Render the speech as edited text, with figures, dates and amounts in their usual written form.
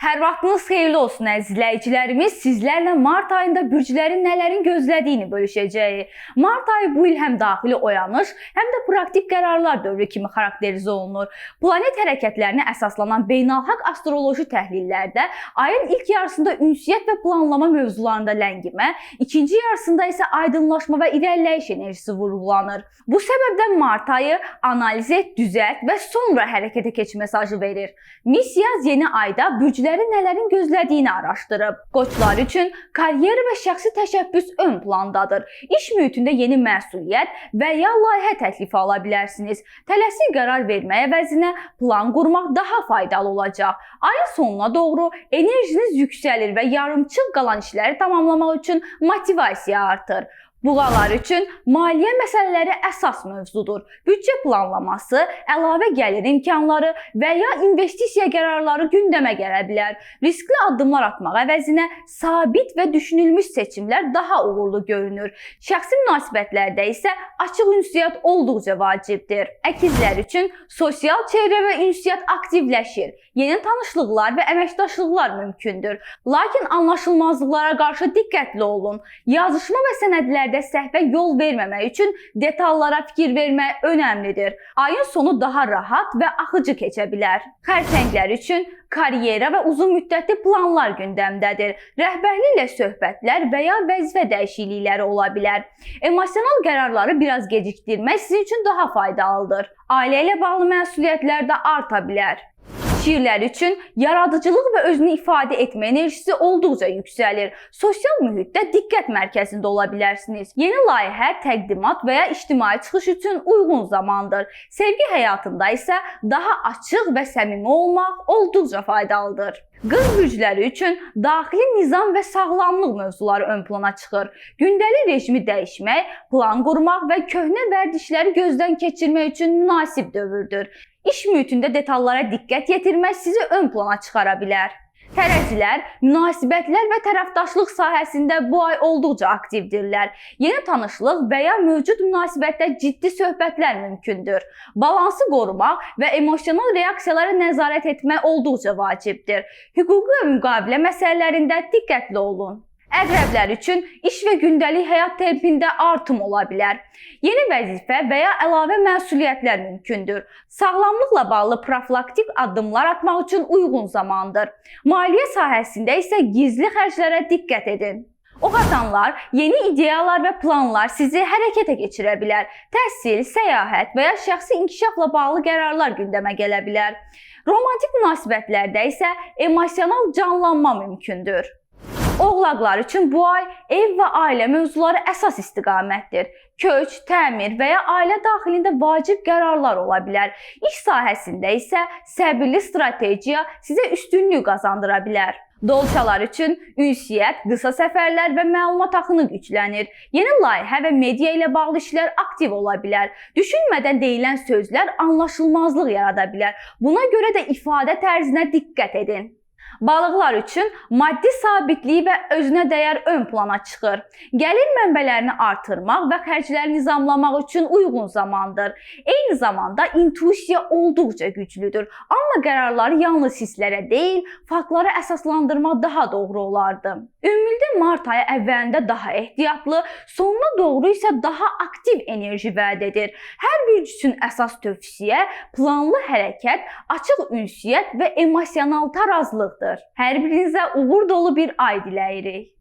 Hər vaxtınız xeyirli olsun əziz izləyicilərimiz. Sizlərlə mart ayında bürclərin nələrin gözlədiyini bölüşəcəyik. Mart ayı bu il həm daxili oyanış, həm də praktik qərarlar dövrü kimi xarakterizə olunur. Planet hərəkətlərinə əsaslanan beynəlxalq astroloji təhlillərdə ayın ilk yarısında ünsiyyət və planlama mövzularında ləngimə, ikinci yarısında isə aydınlaşma və irəliləyiş enerjisi vurğulanır. Bu səbəbdən mart ayı analiz et, düzəlt və sonra hərəkətə keç mesajı verir. Miss Yaz yeni ayda bürcləri nələrin gözlədiyini araşdırıb. Qoçlar üçün karyera və şəxsi təşəbbüs ön plandadır. İş mühitində yeni məsuliyyət və ya layihə təklifi ala bilərsiniz. Tələsik qərar vermək əvəzinə plan qurmaq daha faydalı olacaq. Ayın sonuna doğru enerjiniz yüksəlir və yarımçıq qalan işləri tamamlamaq üçün motivasiya artır. Buğalar üçün maliyyə məsələləri əsas mövzudur. Büdcə planlaması, əlavə gəlir imkanları və ya investisiya qərarları gündəmə gələ bilər. Riskli addımlar atmaq əvəzinə sabit və düşünülmüş seçimlər daha uğurlu görünür. Şəxsi münasibətlərdə isə açıq ünsiyyət olduqca vacibdir. Əkizlər üçün sosial çevrə və ünsiyyət aktivləşir. Yeni tanışlıqlar və əməkdaşlıqlar mümkündür. Lakin anlaşılmazlıqlara qarşı diqqətli olun. Yazışma və sənədlərdə səhvə yol verməmək üçün detallara fikir vermək önəmlidir. Ayın sonu daha rahat və axıcı keçə bilər. Xərçənglər üçün karyera və uzun müddətli planlar gündəmdədir. Rəhbərliklə söhbətlər və ya vəzifə dəyişiklikləri ola bilər. Emosional qərarları biraz gecikdirmək sizin üçün daha faydalıdır. Ailə ilə bağlı məsuliyyətlər də arta bilər. Şirlər üçün yaradıcılıq və özünü ifadə etmə enerjisi olduqca yüksəlir. Sosial mühitdə diqqət mərkəzində ola bilərsiniz. Yeni layihə, təqdimat və ya ictimai çıxış üçün uyğun zamandır. Sevgi həyatında isə daha açıq və səmimi olmaq olduqca faydalıdır. Qız bürcləri üçün daxili nizam və sağlamlıq mövzuları ön plana çıxır. Gündəlik rejimi dəyişmək, plan qurmaq və köhnə vərdişləri gözdən keçirmək üçün münasib dövrdür. İş mühitində detallara diqqət yetirmək sizi ön plana çıxara bilər. Tərəzilər münasibətlər və tərəfdaşlıq sahəsində bu ay olduqca aktivdirlər. Yeni tanışlıq və ya mövcud münasibətdə ciddi söhbətlər mümkündür. Balansı qorumaq və emosional reaksiyalara nəzarət etmək olduqca vacibdir. Hüquqi və müqavilə məsələlərində diqqətli olun. Əqrəblər üçün iş və gündəlik həyat tempində artım ola bilər. Yeni vəzifə və ya əlavə məsuliyyətlər mümkündür. Sağlamlıqla bağlı profilaktik addımlar atmaq üçün uyğun zamandır. Maliyyə sahəsində isə gizli xərclərə diqqət edin. Ox atanlar yeni ideyalar və planlar sizi hərəkətə keçirə bilər. Təhsil, səyahət və ya şəxsi inkişafla bağlı qərarlar gündəmə gələ bilər. Romantik münasibətlərdə isə emosional canlanma mümkündür. Oğlaqlar üçün bu ay ev və ailə mövzuları əsas istiqamətdir. Köç, təmir və ya ailə daxilində vacib qərarlar ola bilər. İş sahəsində isə səbirli strategiya sizə üstünlük qazandıra bilər. Dolçalar üçün ünsiyyət, qısa səfərlər və məlumat axını güclənir. Yeni layihə və media ilə bağlı işlər aktiv ola bilər. Düşünmədən deyilən sözlər anlaşılmazlıq yarada bilər. Buna görə də ifadə tərzinə diqqət edin. Balıqlar üçün maddi sabitlik və özünə dəyər ön plana çıxır. Gəlir mənbələrini artırmaq və xərcləri nizamlamaq üçün uyğun zamandır. Eyni zamanda intuisiya olduqca güclüdür. Amma qərarları yalnız hisslərə deyil, faktlara əsaslandırmaq daha doğru olardı. Ümumilikdə mart ayı əvvəlində daha ehtiyatlı, sonuna doğru isə daha aktiv enerji vəd edir. Hər bir üçün əsas tövsiyə planlı hərəkət, açıq ünsiyyət və emosional tarazlıqdır. Hər birinizə uğur dolu bir ay diləyirik.